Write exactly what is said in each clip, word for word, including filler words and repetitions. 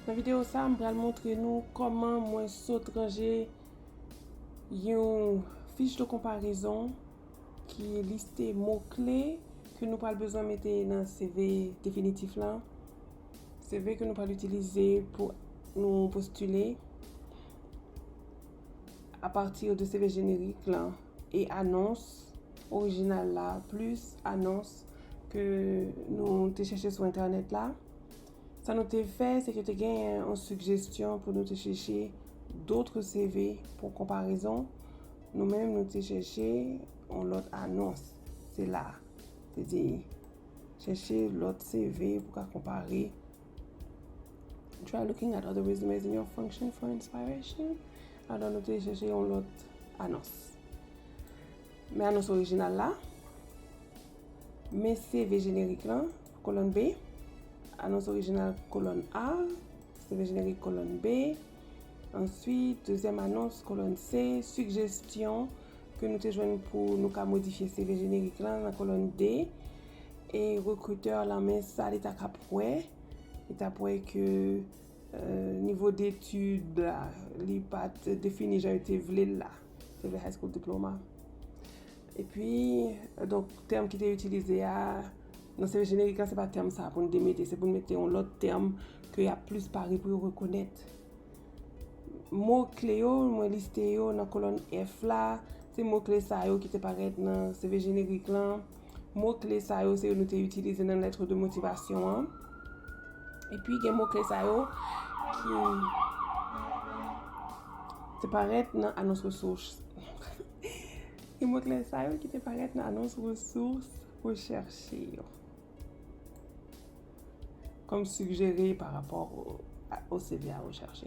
Nan videyo sa, m pral montre nou kòman mwen sot ranje yon fich de konparezon ki liste mo kle ke nou pral bezwen mete nan C V definitif la, C V ke nou pral itilize pou nou postile apati de C V jenerik la e anons orijinal la, plis anons ke nou te chèche sou entènèt la. Sa nou te fè, se ke te genyen yon sigjesyon pou nou te chèche dòt C V pou konparezon. Nou menm, nou te chèche yon lòt anons. Se la. Se di, chèche lòt C V pou ka konpare. Try looking at other resumes in your function for inspiration. Alò, nou te chèche yon lòt anons. Men anons orijinal la. Men C V jenerik lan, kolòn B. Anons orijinal, kolòn A. C V jenerik, kolòn B. Answit, dezyèm anons, kolòn C. Sigjesyon ke nou te jwenn pou nou ka modifye C V jenerik lan nan kolòn D. E rekritè lan men sa li ta k ap wè. Li t ap wè ke, euh, nivo detid la, li pa t defini jan yo te vle l la. Se vle high school diploma. Epi, euh, donk, tèm ki te itilize a, nan C V jenerik la, se pa tèm sa pou n te mete, se pou n mete yon lòt tèm ke y ap plis pare pou yo rekonèt. Mo kle yo, mwen liste yo nan kolòn F la, se mo kle sa yo ki te parèt nan C V jenerik lan. Mo kle sa yo, se yo nou te itilize nan lèt de motivasyon an. Epi, gen mo kle sa yo ki te parèt nan anons resous. Gen mo kle sa yo ki te parèt nan anons resous rechèche yo. Kòm sigjere pa rapò o, o C V a rechèche.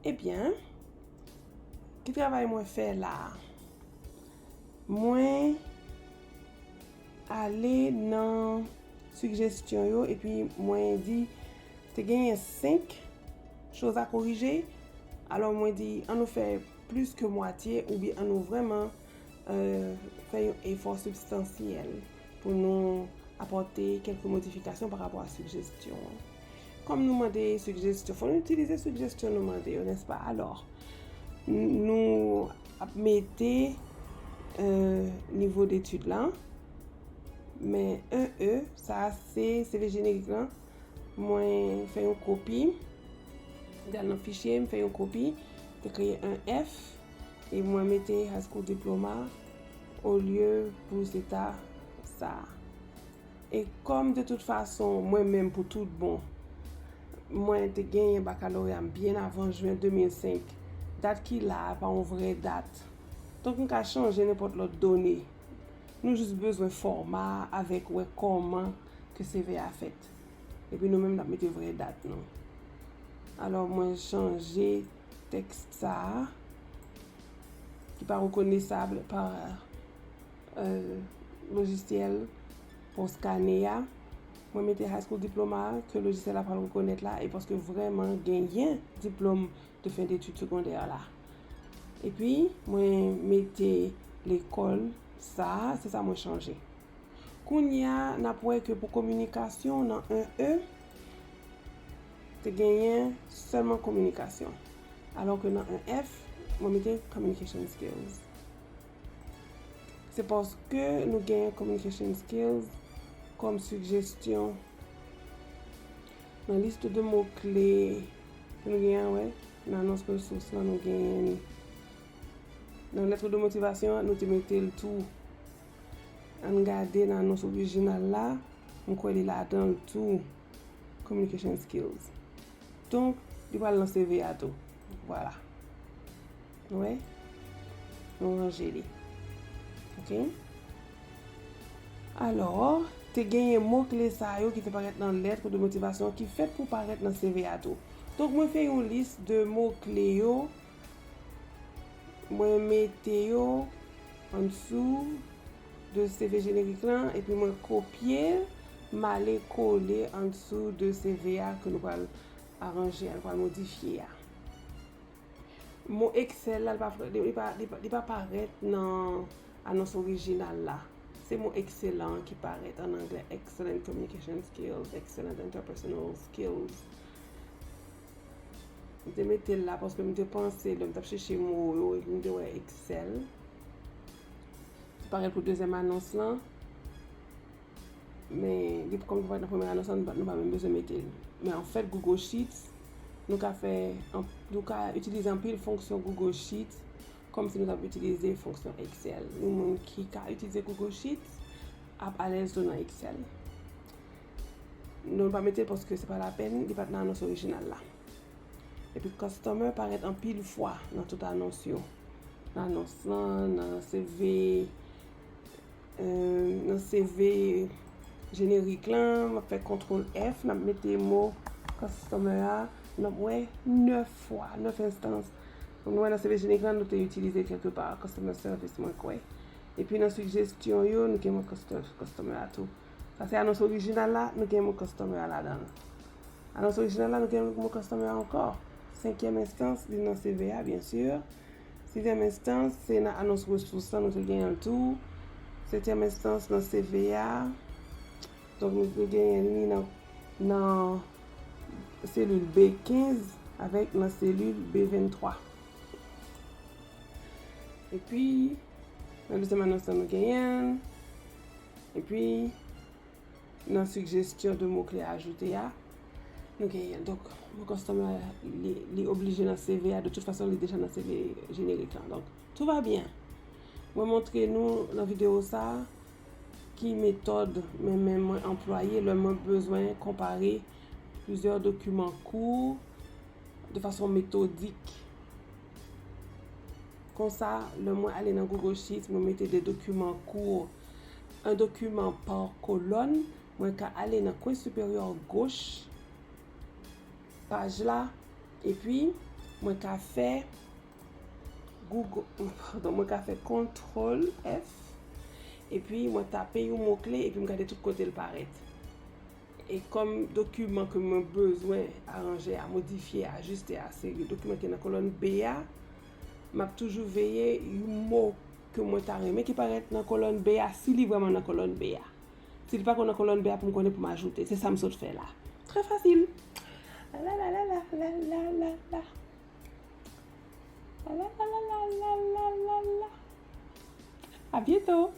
Ebyen, ki travay mwen fè la a? Mwen ale nan sigjesyon yo epi mwen di te genyen senk choz a korije. Alò mwen di, ann nou fè plis ke mwatye oubyen ann nou vrèman, euh, fè yon efò sibstansyèl pou nou apòte kèlke modifikasyon pa rapò a sigjesyon an. Kòm nou mande sigjesyon, fò nou itilize sigjesyon nou mande yo, nèspa? Alò, n-, nou ap mete, euh, nivo detid la, men en E, sa a se C V jenerik lan, mwen fè yon kopi, m te al nan fichye, m fè yon kopi, te kreye en F, e mwen mete high school diploma olye pou se ta sa a. E kòm de tout fason, mwen menm pou tout bon, mwen te genyen bakaloreya m byen avan jen de mil senk, dat ki la a pa yon vrè dat. Donk, m ka chanje nenpòt lòt done. Nou jis bezwen fòma a avèk wè kòman ke C V a fèt. Epi nou menm n ap mete vrè dat nou. Alò, mwen chanje tèks sa a, ki pa rekonesab pa, euh, lojisyèl pou skane a. Mwen mete high school diploma a, ke lojisyèl la pral rekonèt la, e paske vrèman genyen diplòm de fen detid segondè la. Epi, mwen mete lekòl sa a, se sa mwen chanje. Kounye a, n ap wè ke pou kominikasyon nan en E, te genyen sèlman kominikasyon. Alò ke nan en F, mwen mete communication skills. Se paske nou genyen communication skills kòm sigjesyon nan lis de mo kle ke nou genyen an, wè, nan anons resous lan nou genyen li. Nan lèt de motivasyon an, nou te mete l tou. Ann gade nan anons orijinal la, m kwè li ladan l tou. Communication skills. Donk, li pral nan C V a tou. Vwala. Nou wè? Nou ranje li. Oke? Alò, te genyen mo kle sa yo ki te parèt nan lèt de motivasyon ki fèt pou parèt nan C V a tou. Donk, mwen fè yon lis de mo kle yo, mwen mete yo annsou de C V jenerik lan, epi mwen kopye, m ale kole annsou de C V a ke nou pral aranje a, nou pral modifye a. Mo Excel la, li pa, li pa, li pa, li pa parèt nan anons orijinal la. Se mo excellent ki parèt an anglè, excellent communication skills, excellent interpersonal skills. M te mete l la paske m te panse lè m t ap chèche mo yo epi m te wè Excel. Li parèt pou dezyèm anons lan. Men depi kòm nou pa t nan premye anons lan, nou pa, nou pa menm bezwen mete l. Men anfèt, Google Sheets, nou ka fè, nou ka itilize anpil fonksyon Google Sheets kòmsi nou t ap itilize fonksyon Excel. Yon moun ki ka itilize Google Sheets ap alèz tou nan Excel. Nou pa mete l paske se pa lapenn, li pa t nan anons orijinal la. Epi customer parèt anpil fwa nan tout anons yo. Nan anons lan, nan CV, euh, nan CV jenerik lan, m ap fè kontwòl F, n ap mete mo customer a, n ap wè nèf fwa, nèf enstans. Nou wè nan CV jenerik lan, nou te itilize kèlkepa customer service, mwen kwè. Epi nan sigjesyon yo, nou gen mo customer a tou. Sa se anons orijinal la, nou gen mo customer a ladan l. Anons orijinal la, nou gen mo customer a ankò. Senkyèm enstans, li nan CV a, byen si. Sizyèm enstans, se nan anons resous lan, nou te genyen l tou. Setyèm enstans, nan CV a. Donk, nou te genyen li nan, nan selil B kenz avèk nan selil B venntwa. Epi, nan dezyèm anons lan, nou genyen l. Epi, nan sigjesyon de mo kle ajoute a, nou genyen. Donk, mo customer, li, li oblije nan CV a, de tout fason, li deja nan CV jenerik lan. Donk, tout va bien. Mwen montre nou nan videyo sa a ki metòd mwen menm mwen anplwaye lè mwen bezwen konpare plizyè dokiman kour de fason metodik. Konsa, lè mwen ale nan Google Sheets, mwen mete de dokiman kour, un document par colonne, mwen ka ale nan kwen siperyè goch paj la, epi mwen ka fè Google, padon, mwen ka fè kontwòl F, epi mwen tape yon mo kle, epi m gade tout kote l parèt. E kòm dokiman ke mwen bezwen aranje a, modifye a, ajiste a, se dokiman ki nan kolòn B a, m ap toujou veye yon mo ke mwen ta renmen ki parèt nan kolòn B a, si li vrèman nan kolòn B a. Si li pako nan kolòn B a, pou m konnen pou m ajoute. Se sa m sot fè la. Trè fasil. La la la la la la la la. La la la la la la la la la. À bientôt.